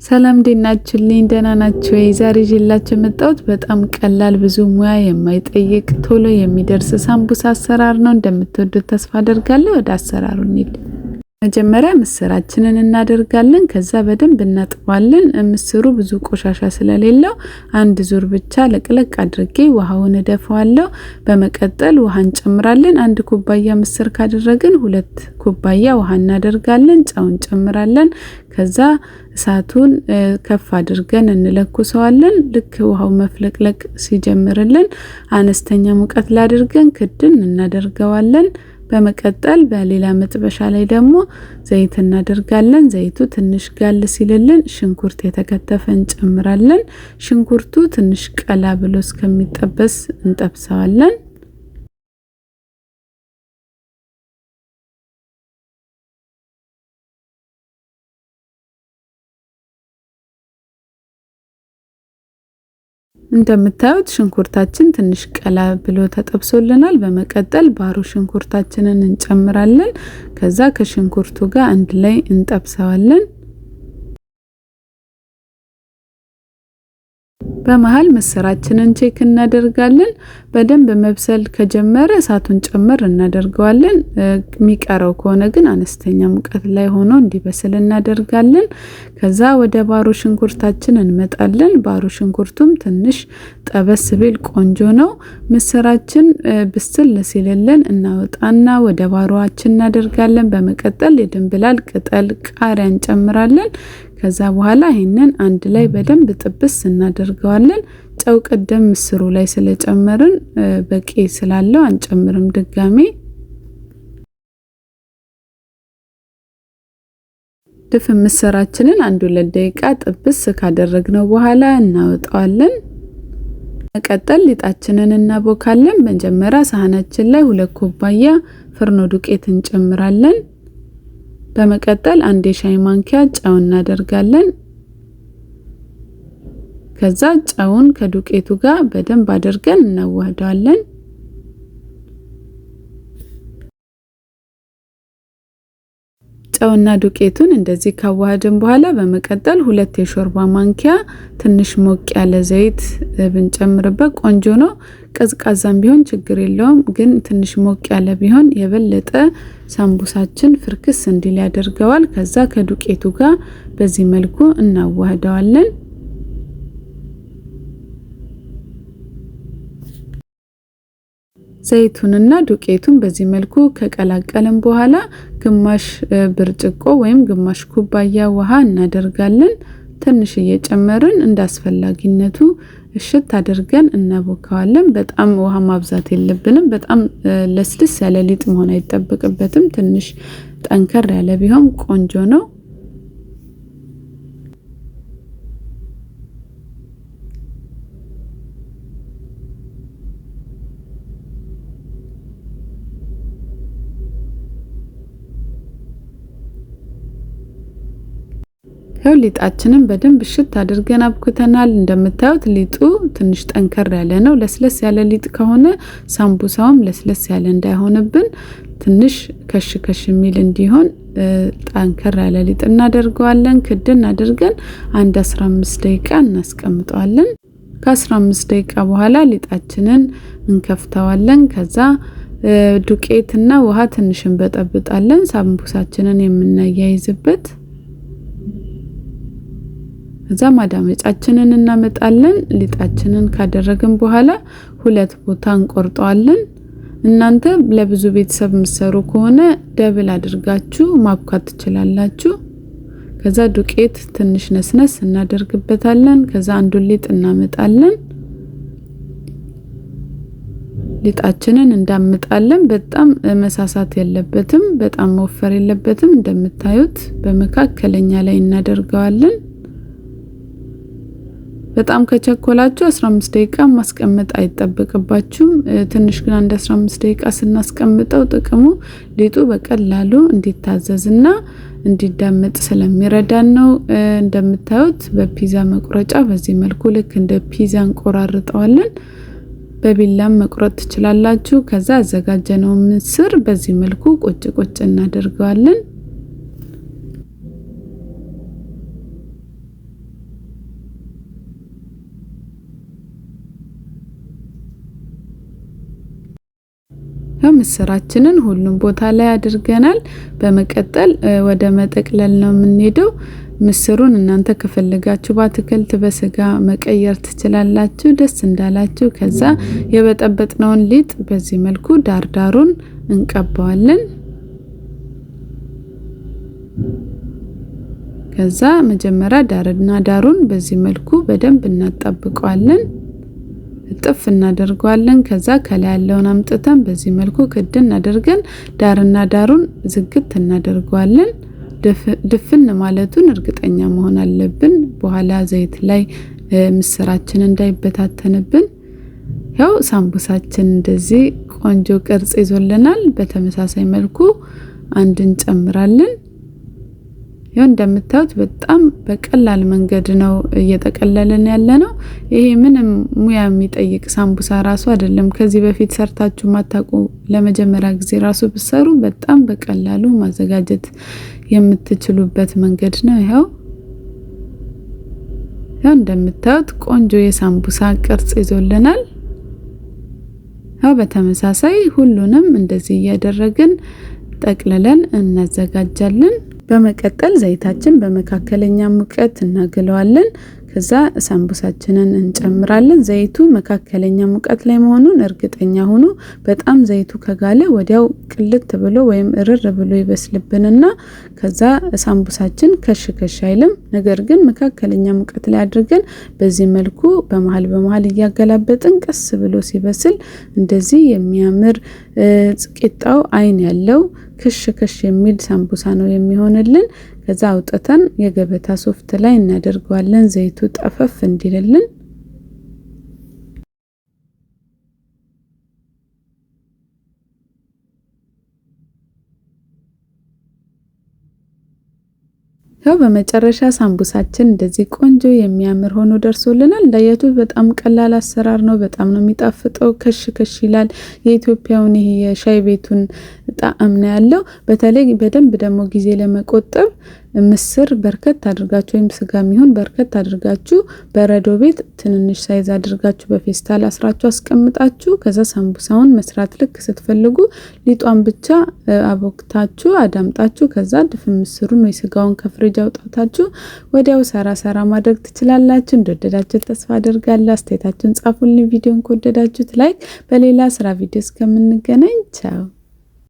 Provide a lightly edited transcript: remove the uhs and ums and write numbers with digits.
ሰላም እንዴት ናችሁልኝ? ደህና ናችሁ ወይ? ዛሬ ይዤላችሁ የመጣሁት በጣም ቀላል ብዙ ሙያ የማይጠይቅ ቶሎ የሚደርስ ሳምቡሳ አሰራር ነው። እንደምትወዱት ተስፋ አደርጋለሁ። ወደ አሰራሩ እንሂድ። መጀመሪያ ምስራችንን እናደርጋለን። ከዛ በደንብ እናጥባለን። ምስሩ ብዙ ቆሻሻ ስለሌለው አንድ ዙር ብቻ ለቅለቅ አድርጌ ውሃውን እደፋዋለሁ። በመቀጠል ውሃ እንጨምራለን። አንድ ኩባያ ምስር ካደረግን 2 ኩባያ ውሃ እናደርጋለን። ጨው እንጨምራለን። ከዛ እሳቱን ከፍ አድርገን እንለኩሰዋለን። ልክ ውሃው መፍለቅለቅ ሲጀምርልን አነስተኛ ሙቀት ላይ አድርገን ክድን እናደርገዋለን። በመቀጠል በሌላ መጥበሻ ላይ ደግሞ ዘይት እናደርጋለን። ዘይቱ ትንሽ ጋል ሲልልን ሽንኩርት የተከተፈ እንጨምራለን። ሽንኩርቱ ትንሽ ቀላ ብሎ እስከሚጠበስ እንጠብሰዋለን። እንደምታዩት ሽንኩርታችን ትንሽ ቀላ ብሎ ተጠብሶልናል። በመቀጠል ባሮ ሽንኩርታችንን እንጨምራለን። ከዛ ከሽንኩርቱ ጋር አንድ ላይ እንጠብሰዋለን። በመሃል ምስራችንን check እናደርጋለን። በደንብ መብሰል ከጀመረ እሳቱን ጨምር እናደርገዋለን። የሚቀረው ከሆነ ግን አነስተኛ ሙቀት ላይ ሆኖ እንዲበስል እናደርጋለን። ከዛ ወደ ባሮ ሽንኩርታችን እንመጣለን። ባሮ ሽንኩርቱም ትንሽ ጠበስ ቢል ቆንጆ ነው። ምስራችን ብስል ሲልልን እናወጣና ወደ ባሮአችን እናደርጋለን። በመቀጠል የድንብላል ቅጠል፣ ቃሪያ እንጨምራለን። ከዛ በኋላ ይሄንን አንድ ላይ በደንብ ጥብስ እናደርገዋለን። ጨው ቀደም ምስሩ ላይ ስለጨመርን በቂ ስላለው አንጨምርም ድጋሜ። ድፍን ምስራችንን 1-2 ደቂቃ ጥብስ ካደረግነው በኋላ እናወጣዋለን። መቀጠል ሊጣችንን እናቦካለን። መጀመሪያ ሳህናችን ላይ 2 ኩባያ ፍርኖ ዱቄት እንጨምራለን። በመቀጠል አንድ የሻይ ማንኪያ ጨው እናደርጋለን። ከዛ ጨውን ከዱቄቱ ጋር በደንብ አድርገን እናዋህደዋለን። ጨውና ዱቄቱን እንደዚህ ካዋሃድን በኋላ በመቀጠል 2 የሾርባ ማንኪያ ትንሽ ሞቅ ያለ ዘይት ብንጨምርበት ቆንጆ ነው። ቀዝቃዛም ቢሆን ችግር የለውም፣ ግን ትንሽ ሞቅ ያለ ቢሆን የበለጠ ሳምቡሳችን ፍርክስ እንዲል ያደርገዋል። ከዛ ከዱቄቱ ጋር በዚህ መልኩ እናዋህደዋለን። ዘይቱንና ዱቄቱን በዚህ መልኩ ከቀላቀልን በኋላ ግማሽ ብርጭቆ ወይም ግማሽ ኩባያ ውሃ እናደርጋለን። ትንሽ እየጨመርን እንዳስፈላጊነቱ እሽት አድርገን እናቦካዋለን። በጣም ውሃ ማብዛት የለብንም። በጣም ለስልስ ያለ ሊጥ መሆን አይጠበቅበትም። ትንሽ ጠንከር ያለ ቢሆን ቆንጆ ነው። ይኸው ሊጣችንን በደንብ እሽት አድርገን አብኩተናል። እንደምታዩት ሊጡ ትንሽ ጠንከር ያለ ነው። ለስለስ ያለ ሊጥ ከሆነ ሳምቡሳውም ለስለስ ያለ እንዳይሆንብን ትንሽ ከሽ ከሽ የሚል እንዲሆን ጠንከር ያለ ሊጥ እናደርገዋለን። ክድን አድርገን አንድ 15 ደቂቃ እናስቀምጠዋለን። ከ15 ደቂቃ በኋላ ሊጣችንን እንከፍተዋለን። ከዛ ዱቄትና ውሃ ትንሽ እንበጠብጣለን ሳምቡሳችንን የምናያይዝበት። ከዛ ማዳመጫችንን እናመጣለን። ሊጣችንን ካደረግን በኋላ 2 ቦታ እንቆርጠዋለን። እናንተ ለብዙ ቤተሰብ የምትሰሩ ከሆነ double አድርጋችሁ ማብኳት ትችላላችሁ። ከዛ ዱቄት ትንሽ ነስነስ እናደርግበታለን። ከዛ አንዱን ሊጥ እናመጣለን። ሊጣችንን እንዳምጣለን። በጣም መሳሳት የለበትም፣ በጣም መወፈር የለበትም። እንደምታዩት በመካከለኛ ላይ እናደርገዋለን። በጣም ከቸኮላችሁ 15 ደቂቃ ማስቀመጥ አይጠበቅባችሁም። ትንሽ ግን አንድ 15 ደቂቃ ስናስቀምጠው ጥቅሙ ሊጡ በቀላሉ እንዲታዘዝና እንዲዳመጥ ስለሚረዳን ነው። እንደምታዩት በፒዛ መቁረጫ በዚህ መልኩ ልክ እንደ ፒዛ እንቆራርጠዋለን። በቢላም መቁረጥ ትችላላችሁ። ከዛ ያዘጋጀነውን ምስር በዚህ መልኩ ቁጭ ቁጭ እናደርገዋለን። ምስራችንን ሁሉም ቦታ ላይ አድርገናል። በመቀጠል ወደ መጠቅለል ነው የምንሄደው። ምስሩን እናንተ ከፈለጋችሁ በአትክልት በስጋ መቀየር ትችላላችሁ፣ ደስ እንዳላችሁ። ከዛ የበጠበጥነውን ሊጥ በዚህ መልኩ ዳርዳሩን እንቀባዋለን። ከዛ መጀመሪያ ዳርና ዳሩን በዚህ መልኩ በደንብ እናጣብቀዋለን፣ እጥፍ እናደርገዋለን። ከዛ ከላይ ያለውን አምጥተን በዚህ መልኩ ክድን አድርገን ዳርና ዳሩን ዝግት እናደርገዋለን። ድፍን ማለቱን እርግጠኛ መሆን አለብን፣ በኋላ ዘይት ላይ ምስራችን እንዳይበታተንብን። ያው ሳምቡሳችን እንደዚህ ቆንጆ ቅርጽ ይዞልናል። በተመሳሳይ መልኩ አንድ እንጨምራለን። ያው እንደምታዩት በጣም በቀላል መንገድ ነው እየጠቀለልን ያለ ነው። ይሄ ምንም ሙያ የሚጠይቅ ሳምቡሳ ራሱ አይደለም። ከዚህ በፊት ሰርታችሁ ማታውቁ ለመጀመሪያ ጊዜ ራሱ ብትሰሩ በጣም በቀላሉ ማዘጋጀት የምትችሉበት መንገድ ነው። ይኸው ያው እንደምታዩት ቆንጆ የሳምቡሳ ቅርጽ ይዞልናል። ያው በተመሳሳይ ሁሉንም እንደዚህ እያደረግን ጠቅልለን እናዘጋጃለን። በመቀጠል ዘይታችን በመካከለኛ ሙቀት እናግለዋለን። ከዛ ሳምቡሳችንን እንጨምራለን። ዘይቱ መካከለኛ ሙቀት ላይ መሆኑን እርግጠኛ ሁኑ። በጣም ዘይቱ ከጋለ ወዲያው ቅልት ብሎ ወይም እርር ብሎ ይበስልብንና ከዛ ሳምቡሳችን ከሽ ከሽ አይልም። ነገር ግን መካከለኛ ሙቀት ላይ አድርገን በዚህ መልኩ በመሀል በመሀል እያገላበጥን ቀስ ብሎ ሲበስል እንደዚህ የሚያምር ቂጣው አይን ያለው ክሽ ክሽ የሚል ሳምቡሳ ነው የሚሆንልን። ከዛ አውጥተን የገበታ ሶፍት ላይ እናደርገዋለን ዘይቱ ጠፈፍ እንዲልልን። ያው በመጨረሻ ሳምቡሳችን እንደዚህ ቆንጆ የሚያምር ሆኖ ደርሶልናል። እንዳያችሁት በጣም ቀላል አሰራር ነው። በጣም ነው የሚጣፍጠው። ከሽ ከሽ ይላል። የኢትዮጵያውን ይሄ የሻይ ቤቱን ጣዕም ነው ያለው። በተለይ በደንብ ደግሞ ጊዜ ለመቆጠብ ምስር በርከት አድርጋችሁ ወይም ስጋ የሚሆን በርከት አድርጋችሁ በረዶ ቤት ትንንሽ size አድርጋችሁ በፌስታል አስራችሁ አስቀምጣችሁ ከዛ ሳምቡሳውን መስራት ልክ ስትፈልጉ ሊጧን ብቻ አቦክታችሁ አዳምጣችሁ ከዛ ድፍን ምስሩን ወይ ስጋውን ከፍሪጅ አውጣታችሁ ወዲያው ሰራ ሰራ ማድረግ ትችላላችሁ። እንደወደዳችሁ ተስፋ አደርጋለሁ። አስተያየታችሁን ጻፉልኝ። ቪዲዮን ከወደዳችሁት like። በሌላ ስራ ቪዲዮ እስከምንገናኝ ቻው።